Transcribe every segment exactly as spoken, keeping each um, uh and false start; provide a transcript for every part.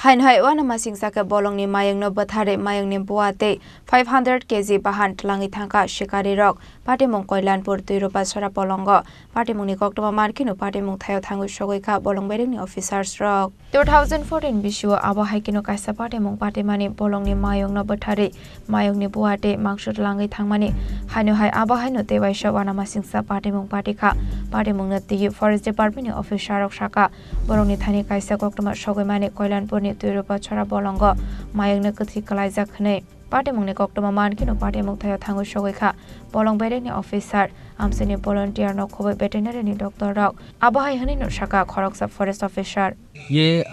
Haino hai uanama singsa khe bolongni mayungno bwtharwi mayungni bua tei five hundred K G bahan twlangwi thangkha shikarirok. Patimung Koilanpur Twiropa Sora bolongo patimungni koktwma mankheno patimung thaio thangwi sogwi kha bolong berengni officers rok. Two thousand fourteen bisio abo hai kheno kaisa patimung patimani bolongni mayungno bwtharwi mayungni bua tei mangso twlangwi thangmani. Haino hai abo haino tei waisa uanama singsa patimung pati kha. Patimungno twiwi Forest Department ni officer rok sakha. Borokni thani kaisa koktwma sogwi mani Koilanpurni Twiropa Chora bolongo mayungno kwthwi kwlaijak hwnwi. Patimungni koktwma mankheno patimung thaio thangwi sogwi kha. Bolong berengni officer, amchaini volunteer no khobwi veterinary ni doctor rok. Abo hai hwnwi no sakha khoroksa forest officer. ये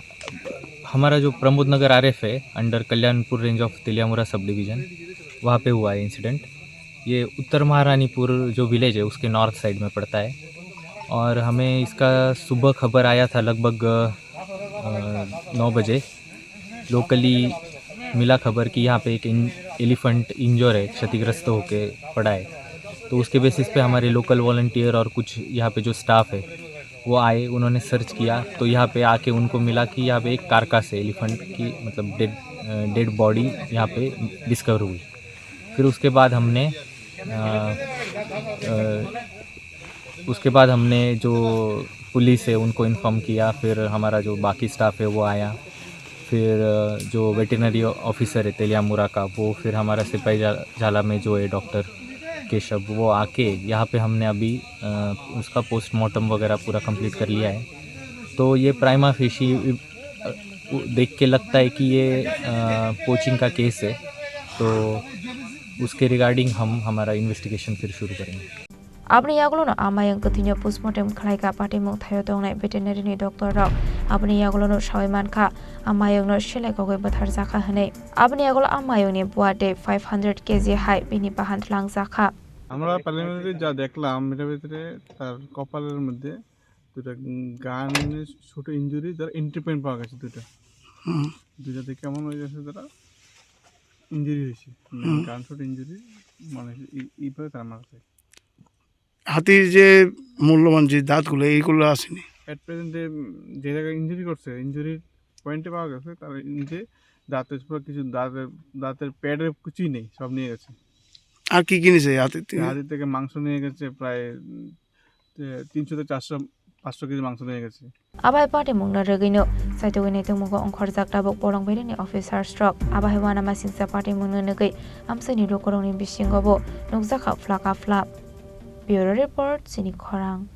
हमारा जो प्रमोद नगर आरएफ है, under Kalyanpur range of Teliamura sub division, वहाँ पे हुआ है इंसिडेंट। ये उत्तर महारानीपुर जो विलेज है, उसके नॉर्थ साइड में पड़ता है। और हमें इसका सुबह खबर आया था लगभग, अ, नौ बजे। लोकली मिला खबर कि यहाँ पे एक इन-, एलिफेंट इंजर है, क्षतिग्रस्त होके पड़ा है। तो उसके बेसिस पे हमारे लोकल वॉलंटियर और कुछ यहाँ पे जो स्टाफ है, वो आए, उन्होंने सर्च किया, तो यहाँ पे आके उनको मिला कि यहाँ पे एक कार्कास है एलिफेंट की, मतलब डेड, अ, डेड बॉडी यहाँ पे डिस्कवर हुई। फिर उसके बाद हमने, अ, अ, उसके बाद हमने जो पुलिस है, उनको इन्फॉर्म किया, फिर हमारा जो बाकी स्टाफ है, वो आया। फिर, अ, जो वेटरनरी ऑफिसर है तेलियामुरा का, वो फिर हमारा सिपाही झा-, झाला में जो है डॉक्टर केशव, वो आके यहाँ पे हमने अभी, अ, उसका पोस्टमार्टम वगैरह पूरा कंप्लीट कर लिया है। तो ये प्राइमा फेशी, अ, देख के लगता है कि ये, अ, पोचिंग का केस है, तो उसके रिगार्डिंग हम हमारा इन्वेस्टिगेशन फिर शुरू करेंगे। Aboni yagulono a mayung kwthwino postmortem khlaikha patimung thaio tongnai veterinary ni doctor rok. Aboni yagulono sawi mankha, a mayungno selai kogwi bwtharjakha hwnwi. Aboni yagulo a mayungni bua tei five hundred K G hai bini bahan twlangjakha. আমরা প্রিলিমিনারি যা দেখলাম, এটার ভিতরে তার কপালের মধ্যে দুটো, উম, গান, ছোট ইনজুরি, যারা এন্ট্রি পয়েন্ট পাওয়া গেছে দুটো। হুম। দুইটা থেকে এমন হয়ে গেছে, যারা ইনজুরি হয়েছে, মানে, হুম। গান শুট ইনজুরি, মানে, এই, এইভাবে তারা মারা যায়। হাতির যে মূল্যবান যে দাঁতগুলো, এইগুলো আসেনি? এট প্রেজেন্টে, উম, যে জায়গায় ইনজুরি করছে, ইনজুরির পয়েন্টে পাওয়া গেছে, তার নিজে দাঁতের পুরো কিছু দাঁতের, দাঁতের প্যাডের কিছুই নেই, সব নিয়ে গেছে। আর কি কি নিছে হাতির থেকে? হাতির থেকে মাংস নিয়ে গেছে প্রায়, উম, তে-, তিনশো থেকে চারশো, পাঁচশো কেজি মাংস নিয়ে গেছে। Abai patimungno rwgwino saitugwi naitugmungo ongkhorjak tabuk bolong berengni officers rok. Abai uanama singsa patimungno nugwi amchaini lukurokni bisingo bo nukjakha phlak a phlak. Bureau Report, Chini Khorang.